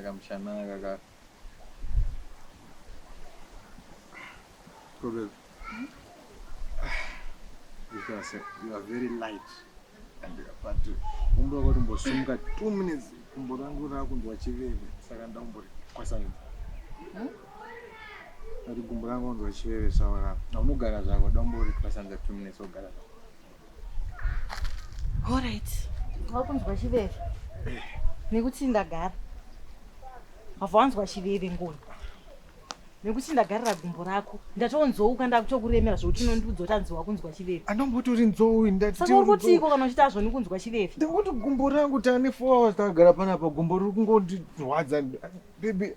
Kamushana kaka. Problem. Because you are very light and but kumbo wako tumbosumuka 2 minutes kumbo rangu rakunzwa chiveve saka ndakumbori-kwasanidza. Ati gumbo rangu kunzwa chiveve saka unogara zvako ndambori-kwasanidza 2 minutes wogara zvako. Alright. Wakunzwa chiveve. Nekuti ndagara. Wabva wanzwa chiveve ngoni. Nekuti ndagarira gumbo rako. Ndatonzouka ndakutokuremera zvekuti unondiudza kuti anzi wakunzwa chiveve. Andombotori nzou ndati. Saka uri kutiiko kana uchiti azvoni kunzwa chiveve? Ndangoti gumbo rangu tane 4 hours takagara panapa gumbo riri kungondirwadza. Baby,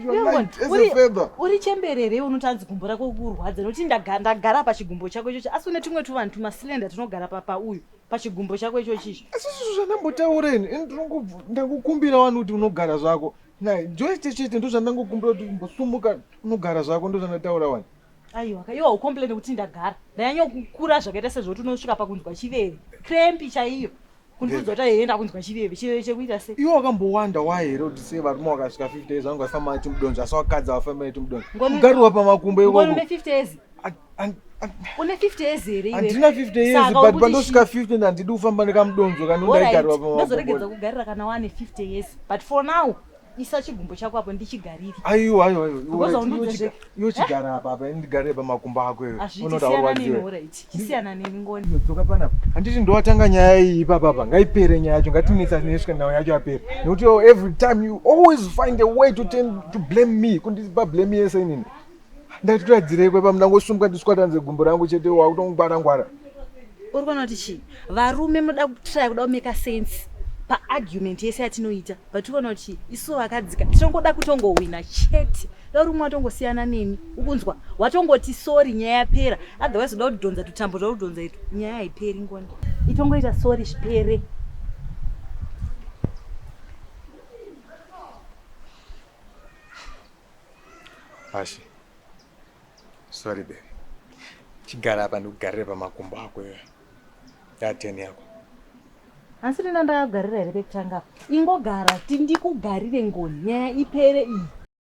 you are light as a feather. Uri chemberere unoti anzi gumbo rako kurwadza nekuti ndagara pachigumbo chako ichochi asi une tumwe tuvanhu tumasilenda tunogara pauyu pachigumbo chako ichochi ichi. Asi izvo zvandambotaura ini ini ndangokumbira wani kuti unogara zvako. Nai Joyce chete ndozvandangokumbira kuti umbosumuka unogara zvako ndozvandataura wani. Aiwa ka iwe haucomplain kuti ndagara. Ndanyanya kukura zvakaita sezvoti unosvika pakunzwa chiveve. Cramp chaiyo. Kundiudza kuti aienda ndakunzwa chiveve. Chiveve chekuita sei? Iwe wakambowanda why here kuti sei varume vakasvika 50 years vanenge vachifamba netumudonzvo asi vakadzi havafambi netumudonzvo. Kugarirwa pamakumbo ikoko. Ngoni une 50 years. Une 50 years here iwe? Handina 50 years but pandosvika 50 handidi kufamba nekamudonzvo kanondaigarirwa pamakumbo. Ndozoregedza kugarira kana wane 50 years but for now isa chigumbo chako apo ndichigarire. Aiwa aiwa aiwa. Iwe chigara apa apa ndigarire pamakumbo ako iwe. Unoda urwadziwe. Chisiyana neni ngoni. Dzoka panapa. Handiti ndowatanga nyaya iyi ipapa apa. Ngaipere nyaya yacho ngatinetsa nesvika nhau yacho yapera. Nekuti every time you always find a way to turn to blame me. Kundipa blame yese inini. Ndatiradzirei kwepa ndangosumuka ndiswatanze gumbo rangu chete wakutongwara ngwara. Uri kuona kuti chii? Varume munoda kutraya kuda kumeka sense paargument yese yatinoita but ukaona kuti isu vakadzika tinongoda kutongowina chete da uri umwe watongosiyana neni ukunzwa watongoti sorry nyaya yapera otherwise uda kudhonza tutambo twakudhonza itu nyaya haiperi ngoni itongoita sorry zvipere. Ashy. Sorry baby. Chigara apa ndikugarire pamakumbo ako iwe. Yateni yako. Hansi ndina ndakagarira here pekutanga apa. Ingogara ti ndikugarire ngoni nyaya ipere iyi.